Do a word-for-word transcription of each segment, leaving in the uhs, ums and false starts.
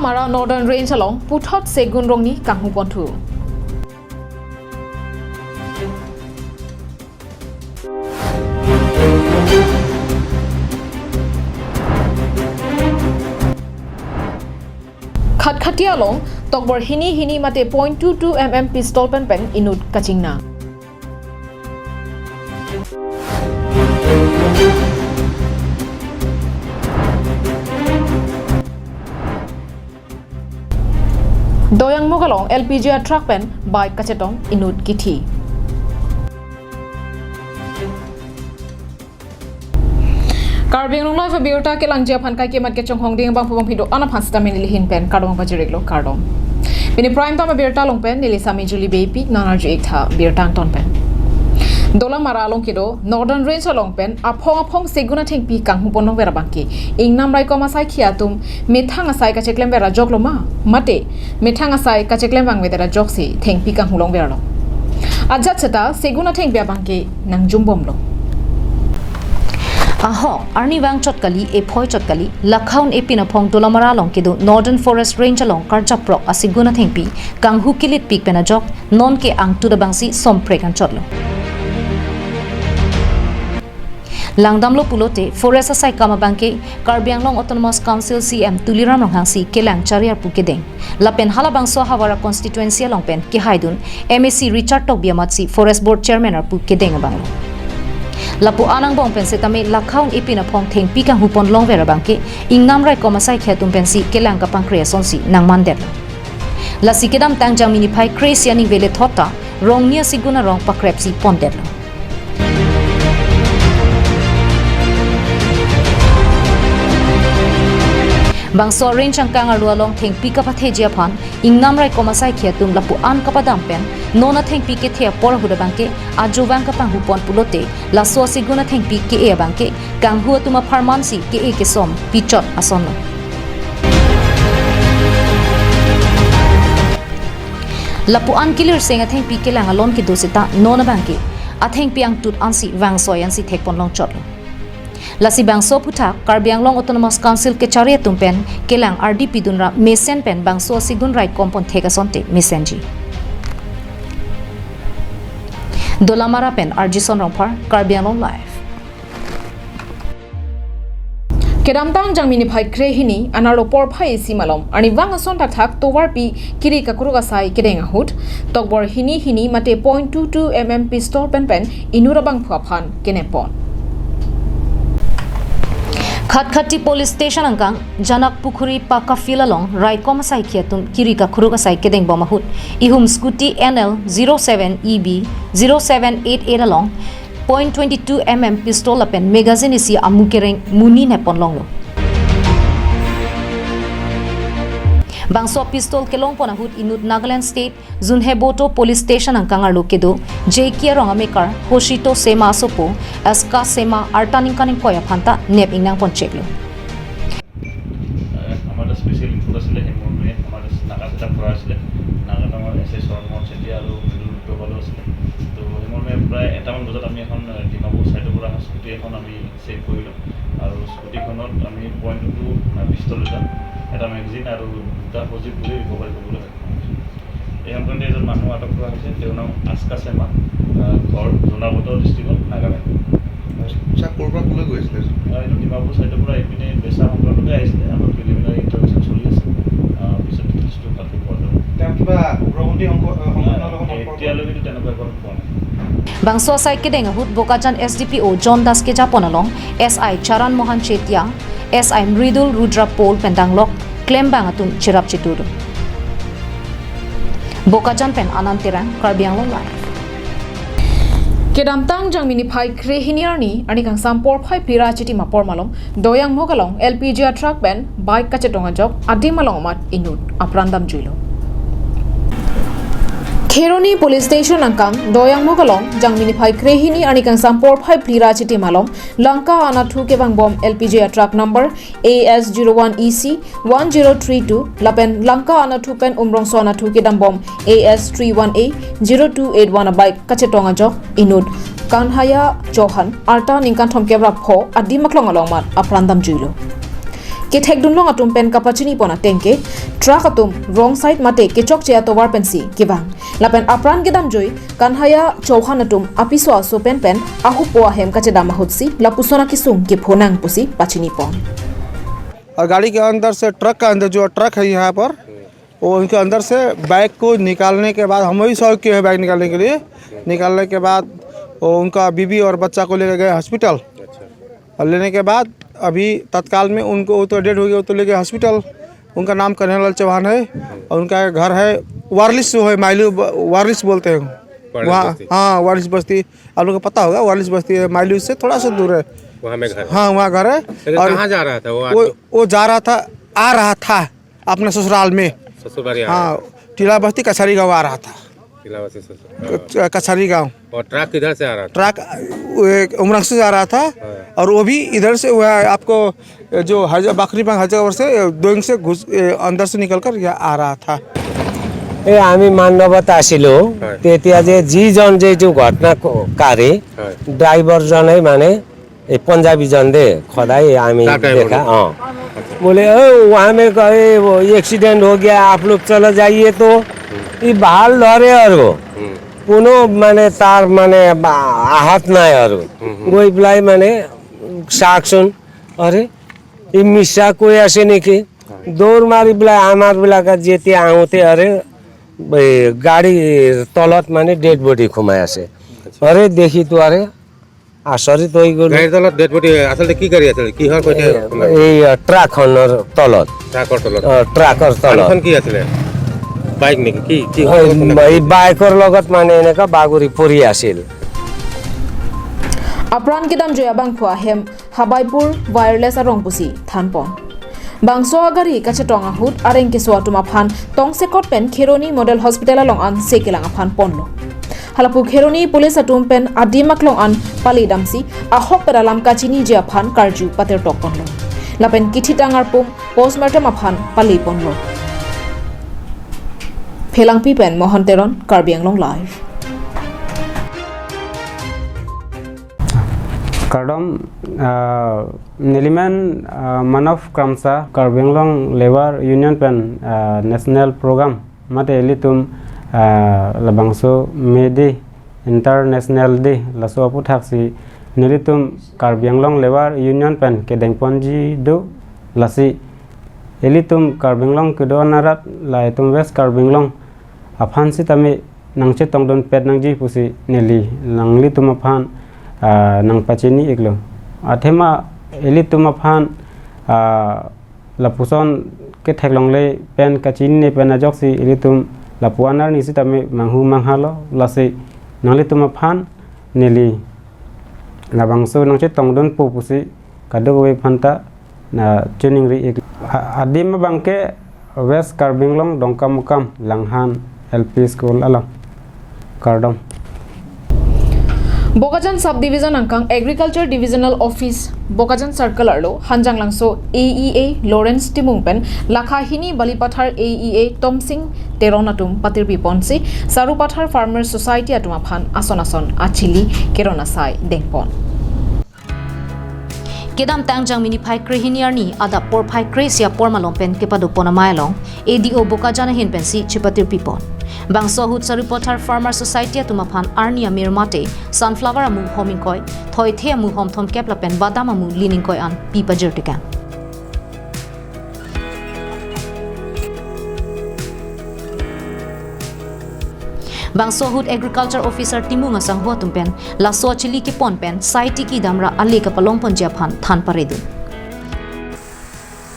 Mara Northern Range along puthot Segun Rongni kanghu ponthu. Khatkhati along tokbor hini hini mate point two two M M pistol pen pen inut kachingna. Doyangmukh along L P G a truck pen bike kachetong inut kithi. Karbi Anglong Live abirta kelangji aphan kaike mat kechonghong ding bangphu bangphi do-an aphan sitame neli ahin pen kardom pajir-iklo, kardom. Pini Prime Time abirta along pen neli Sami Julie Beypi, nang arju-ik tha birta angton pen. Dolamara along kedo Northern Range along pen aphong aphong Segun athengpi kanghu ponlongver abangke ingnam raikom asaikhi atum methang asai kacheklemver ajoklo ma, mate methang asai kacheklem vangvedet ajoksi thengpi kanghu longverlo. Ajat seta Segun athengpi abangke nangjumbomlo. Ahok arnivang chot kali, ephoi chot kali, lakhaun epin aphong Dolamara along kedo Northern Forest Range along karjaprok aSegun athengpi kanghu kilitpik pen ajok nonke angtut abangsi somprek anchotlo. Langdamlo pulote Forest asaikam abangke Karbi Anglong Autonomous Council C E M Tuliram Ronghang si kelang chari arpu kedeng. Lapen halabangso ahavar a constituency along pen kehaidun M A C Richard Tokbi amatsi Forest Board Chairman arpu kedeng abanglo. Lapu-an angbong pen setame lakhaun epin aphong thengpi kanghu ponlongver abangke ingnam raikom asaikhi atum pensi kelang kapangkre asonsi nangmandetlo. Lasi kedamtang Jangmi niphai kre-isi aningve lethot ta Rongni aSegun arong pakrepsi pondetlo. Bangso range angkang arlo along thengpi kapatheji aphan ingnam raikom asaikhi atum lapu-an kapadam pen non athengpi kethe apor ahut abangke ajovang kapanghu pon pulote laso aSegun athengpi ke-e abangke kanghu atum apharmansi ke-e kesom pichot asonlo. Lapu-an kilirseng athengpi kelang alon kedo seta non abangke athengpi angtut ansi vangsoi ansi thekpon longchotlo. Lasi bangso aphuthak Karbi Anglong Autonomous Council kechari atum pen kelang ardi pidunra mesen pen bangso aSegun raikom ponthek asonte mesenji. Dolamara pen R J Son Rongphar, Karbi Anglong Live. Kedamtang Jangmi niphai kre-hini anerlo porphai isi malom arnivang ason thakthak tovarpi kiri kakruk asai kedeng ahut tokbor hini hini mate point two two M M pistol pen pen inut abangphu aphan kenep pon. Khatkhati Police Station angkang Janak Pukhuri Paka Field along raikom asaikhi atum kiri kakruk asai kedengbom ahut ihum scooty N L zero seven E B zero seven eight eight along point twenty two M M pistol lapen magazine isi amu kereng monit nepponlonglo. Bangso pistol kelongpon ahut inut Nagaland State Zunheboto Police Station angkang arlo kedo J K arong amekar Hoshito Sema asopo Aska Sema arta ningkan ingkoi aphanta nep ingnangponcheklo. আহ, আমাৰ এটা special input আছিলে, সেই মৰ্মে আমাৰ এটা নাকা ছেটআপ কৰা আছিলে। নাকাত আমাৰ এছ এ শৰণ মোহন চেতিয়া আৰু মৃদুল ৰূদ্ৰপালো আছিলে। তো সেই মৰ্মে প্ৰায় এটামান বজাত আমি এখন, আহ, ডিমাপুৰ ছাইডৰ পৰা অহা স্কুটি এখন আমি চেক কৰিলোঁ আৰু স্কুটিখনত আমি পইণ্ট টু পিষ্টল এটা, এটা মেগাজিন আৰু দুটা সজীৱ গুলী ৰিকভাৰী কৰিবলৈ সক্ষম হৈছোঁ। এই সন্দৰ্ভত এজন মানুহ আটক কৰা হৈছে। তেওঁৰ নাম আস্কা চেমা, আহ, ঘৰ জোনাবত ডিষ্ট্ৰিক্টত, নাগালেণ্ড। আচ্ছা, ক'ৰ পৰা ক'লৈ গৈ আছিলে? আহ, এইটো ডিমাপুৰ ছাইডৰ পৰা এইপিনে বেচা সংক্ৰান্ততে আহিছিলে। আমাৰ প্ৰিলিমিনাৰী ইণ্টাৰভিউচন চলি আছে। আহ, পিছত ডিটেইলছটো ভালকৈ পোৱা যাব। তেওঁ কিবা উগ্ৰপন্থী সংগ-, আহ, সংগঠনৰ লগত সম্পৰ্ক? এতিয়ালৈকেতো তেনেকুৱা একো পোৱা নাই। Bangso asai kedeng ahut Bokajan S D P O John Das kejapon along S I Charan Mohan Chetia, S I Mridul Rudra Paul pen danglok klembang atum cherap chetu do. Bokajan pen Anand Terang, Karbi Anglong Live. Kedamtang Jangmi niphai kre-hini arni, arni kangsam porphai phli ra chitim apor malom, Doyangmukh along L P G a truck pen bike kachetong ajok adim along amat inut apran damjuilo. Kheroni Police Station angkang Doyangmukh along Jangmi niphai kre-hini arni kangsam porphai phli ra chitim malom Lanka anathu kevangbom L P G a truck number A S zero one E C one zero three two lapen Lanka anathu pen Umrongso anathu kedambom A S three one A zero two eight one a bike kachetong ajok inut Kanhaya Chauhan arta ningkan thomkep ra pho adim aklong along amat apran damjuilo. Kethekdunlong atum pen kapachini pon ateng ke, truck atum wrong side mate kechokche atovar pensi kevang. Lapen apran kedamjui Kanhaiya Chauhan atum apiso aso pen pen ahupo ahem kachedam ahutsi lapuson akesung kepho nang pusi pachini pon. और गाड़ी के अंदर से, ट्रक का अंदर, जो ट्रक है यहाँ पर, वो उनके अंदर से बैग को निकालने के बाद, हम वही शौक किए हैं बैग निकालने के लिए। निकालने के बाद वो उनका बीवी और बच्चा को लेकर गए हॉस्पिटल। और लेने के बाद अभी तत्काल में उनको, वो तो डेड हो गया, वो तो ले गए हॉस्पिटल। उनका नाम कन्हैयालाल चौहान है और उनका घर है वारलिस, जो है माइलू ब-, वारलिस बोलते हैं वारलिस वहाँ। बस्ती। हाँ, वारलिस बस्ती। आप लोग को पता होगा, वारलिस बस्ती है, माइलू से थोड़ा सा दूर है। वहाँ में घर है। हाँ, वहाँ घर है। लेकिन और कहाँ जा रहा था वो वो आदमी? वो जा रहा था, आ रहा था अपना ससुराल में। ससुर बारी आ हाँ, टीला बस्ती कछारी गाँव आ रहा था। टीला बस्ती ससुर। हाँ। क- कछारी गाँव। और ट्रक किधर से आ रहा था? ट्रक वो एक उमरंगसू जा रहा था। हाँ। और वो भी इधर से हुआ है, आपको जो हज-, बाखरीबांग हजागर से, दोइंग से घुस, ए, अंदर से निकल कर यहाँ आ रहा था। এই আমি মান্ডৱত আছিলো। হয়। তেতিয়া যে যিজন যে এইটো ঘটনাকাৰী হয়। ড্ৰাইভাৰজনে মানে এই পঞ্জাবীজন দে সদায় আমি তাৰ ড্ৰাইভাৰ দেখা জন। অ বোলে, "ओ, वहाँ में क-, ए, वो एक्सीडेंट हो गया, आप लोग चला जाइए तो।" ই ভাল ধৰে আৰু হুম। কোনো মানে তাৰ মানে বা- আঘাত নাই আৰু হুম, হুম। গৈ পেলাই মানে চাওকচোন, আৰে ই মিছা কৈ আছে নেকি? দৌৰ মাৰি পেলাই আমাৰ বিলাকে যেতিয়া আহোঁতে আৰে এই গাড়ীৰ তলত মানে ডেড বডি সোমাই আছে। আৰে দেখি তো আৰে আচৰিত হৈ গ'লো। গাড়ীৰ তলত ডেড বডি আচলতে কি গাড়ী আছিলে? কিহৰ সৈতে খুন্দালে? এই আ, ট্ৰাকখনৰ তলত, ট্ৰাকৰ তলত। অ, ট্ৰাকৰ তলত। আনখন কি আছিলে? বাইক নেকি? কি কি এই বাইকৰ লগত মানে এনেকা বাগৰি পৰি আছিল। Apran kedamjui abangphu ahem Habaipur Wireless arong pusi thanpon. Bangso agari kachetong ahut areng keso atum aphan tongsekot pen Kheroni Model Hospital along an sekelang aphan ponlo. Halapu Kheroni police atum pen adim aklong an pale damsi ahok pen alam kachiniji aphan karju patertok ponlo. Lapen kithitang arpum postmortem aphan pale ponlo. Phelangpi pen Mohan Teron, Karbi Anglong Live. Kardom, ah, nelimen, ah, Manov Kramsa, Karbi Anglong Labour Union pen, ah, national program mate ilitum, ah, labangso May Day, International Day laso aputhak si nelitum Karbi Anglong Labour Union pen kedengponji do. Lasi ilitum Karbi Anglong kedo-an arat, la itum West Karbi Anglong aphan sitame nangchetongdunpet nangji pusi neli nanglitum aphan, ah, nangpachini iklo. Athema ilitum aphan, ah, lapuson ketheklongle pen kachinine pen ajoksi ilitum lapu-an arni sitame manghu manghalo. Lasi nanglitum aphan neli labangso nangchetongdunpo pusi kadokave aphanta na chiningri ik. A-, adim abangke West Karbi Anglong Dongkamukam Langhan L P School along. Kardom. Bokajan Sub Division angkang Agriculture Divisional Office, Bokajan Circle arlo Hanjanglangso A E A Lawrence Timung pen lakha hini Balipathar A E A Tomsing Teron atum patirpi ponsi Sarupathar Farmers Society atum aphan ason ason achili keron asai dengpon. Kedamtang Jangmi niphai krehini arni adap porphai kre-isi apor malom pen kepadopon amei along A D O Bokajan ahin pensi chepatirpi pon. Bangso ahut Sarupathar Farmer Society atum aphan arni amir mate sunflower amu hom ingkoi, thoithe amu hom thomkep lapen badam amu lin ingkoi an pi pajirtekang. Bangso ahut Agriculture Officer Timung asangho atum pen laso achili kepon pen sai tiki damra ale kapalongponji aphan than paredun.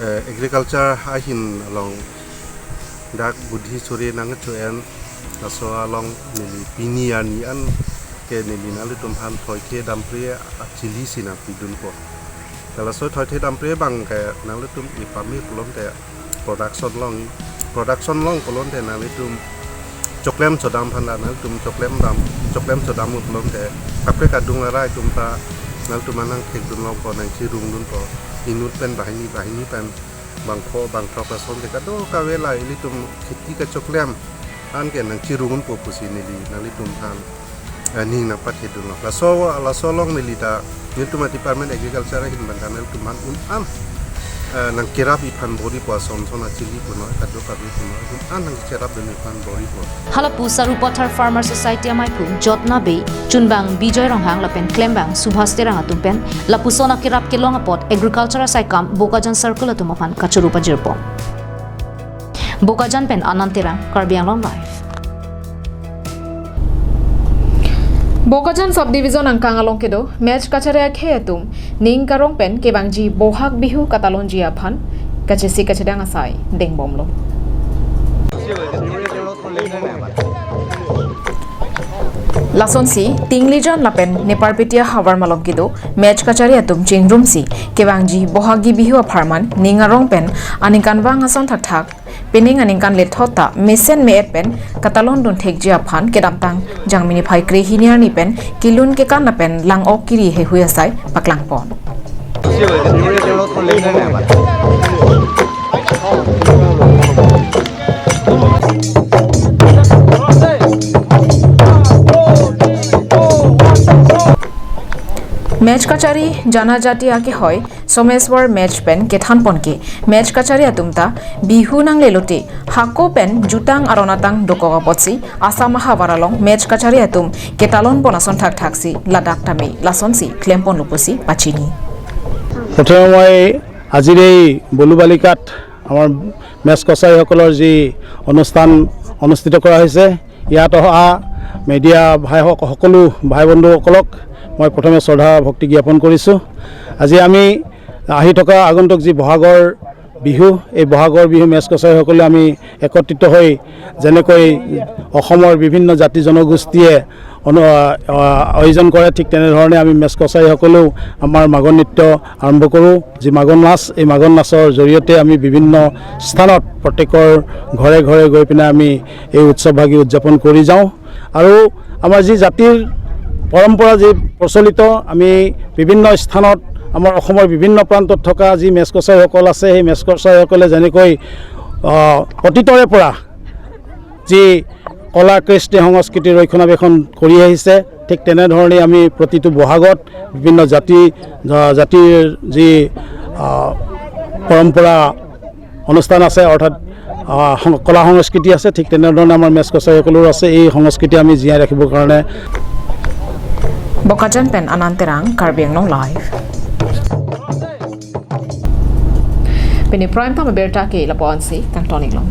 Eh, agriculture ahin along dak budhi suri nang chuan laso along neli pini arni an ke neli nanglitum aphan thoithe dampre achili si nangpidunpo. Laso thoithe dampre abangke nanglitum ipami pulote production along, production along pulote nanglitum choklem chodam aphan nanglitum choklem dam, choklem chodam pulote kaprek adung arai atum ta nanglitum aphan nangthekdunlongpo, nangchirungdunpo. Inut pen banghini, banghini pen bangpho bangthrok asonte kadokave la ilitum kheti kachoklem anke nangchirungunpo pusi neli nanglitum aphan, eh, ning nangpathedunlo. Laso, laso along neli ta nelitum a-department agriculture ahin abang ta nelitum aphan un-an Eh, nangkerap iphan bor-ipo, ason son achili punon, kadokave punon, atum an nangkerap dun iphan bor-ipo. Halapu Sarupathar Farmer Society amaiphu Jotna Bey, chunbang Bijoy Ronghang lapen klembang Subhas Terang atum pen lapuson akerap kelong apot Agriculture asaikam Bokajan Circle atum aphan kachoro pajirpo. Bokajan pen Anand Terang, Karbi Anglong Live. Bokajan Subdivision angkang along kedo Mech Kachari akhei atum ning karong pen kevangji Bohag Bihu katalonji aphan kachisi kachedang asai dengbomlo. Lasonsi tinglijan lapen Neparpeti ahavar malom kedo Mech Kachari atum chingrumsi kevangji Bohagi Bihu apharman ning arong pen aningkanvang ason thakthak, pining aningkan lethot ta mesen me-et pen katalon dun thekji aphan kedamtang Jangmi niphai krehini arni pen kelun kekan lapen lang-ok kiri heihui asai paklangpon. Mech Kachari janajati akehoi Someswar Mech pen kethanpon ke Mech Kachari atum ta Bihu nanglelote hako pen jutang aron atang dokok apotsi Assam ahavar along Mech Kachari atum ketalonpon ason thakthaksi ladak tame lasonsi klemponlo pusi pachini. প্ৰথমে মই আজিৰ এই বলুবালিকাত আমাৰ মেচ কছাৰীসকলৰ যি অনুষ্ঠান অনুষ্ঠিত কৰা হৈছে, ইয়াত অহা মিডিয়া ভাই সক-, সকলো ভাই বন্ধুসকলক মই প্ৰথমে শ্ৰদ্ধা ভক্তি জ্ঞাপন কৰিছোঁ। আজি আমি আহি থকা আগন্তুক যি বহাগৰ বিহু, এই বহাগৰ বিহু মেচ কছাৰীসকলে আমি একত্ৰিত হৈ যেনেকৈ অসমৰ বিভিন্ন জাতি জনগোষ্ঠীয়ে অনু-, আ, আ, আয়োজন কৰে, ঠিক তেনেধৰণে আমি মেচ কছাৰীসকলেও আমাৰ মাগন নৃত্য আৰম্ভ কৰোঁ। যি মাগন নাচ, এই মাগন নাচৰ জৰিয়তে আমি বিভিন্ন স্থানত প্ৰত্যেকৰ ঘৰে ঘৰে গৈ পিনে আমি এই উৎসৱভাগি উদযাপন কৰি যাওঁ। আৰু আমাৰ যি জাতিৰ পৰম্পৰা যি প্ৰচলিত, আমি বিভিন্ন স্থানত আমাৰ অসমৰ বিভিন্ন প্ৰান্তত থকা যি মেচ কছাৰীসকল আছে, সেই মেচ কছাৰীসকলে যেনেকৈ, আ, অতীতৰে পৰা যি কলা কৃষ্টি সংস্কৃতি ৰক্ষণাবেক্ষণ কৰি আহিছে, ঠিক তেনেধৰণে আমি প্ৰতিটো বহাগত বিভিন্ন জাতি, জা-, জাতিৰ যি, আ, পৰম্পৰা অনুষ্ঠান আছে, অৰ্থাৎ, আ, সং-, কলা সংস্কৃতি আছে, ঠিক তেনেধৰণে আমাৰ মেচ কছাৰীসকলৰো আছে। এই সংস্কৃতি আমি জীয়াই ৰাখিবৰ কাৰণে Bokajan pen Anand Terang, Karbi Anglong Live. Pini prime time abirta ke lapu-ansi kangton-iklo.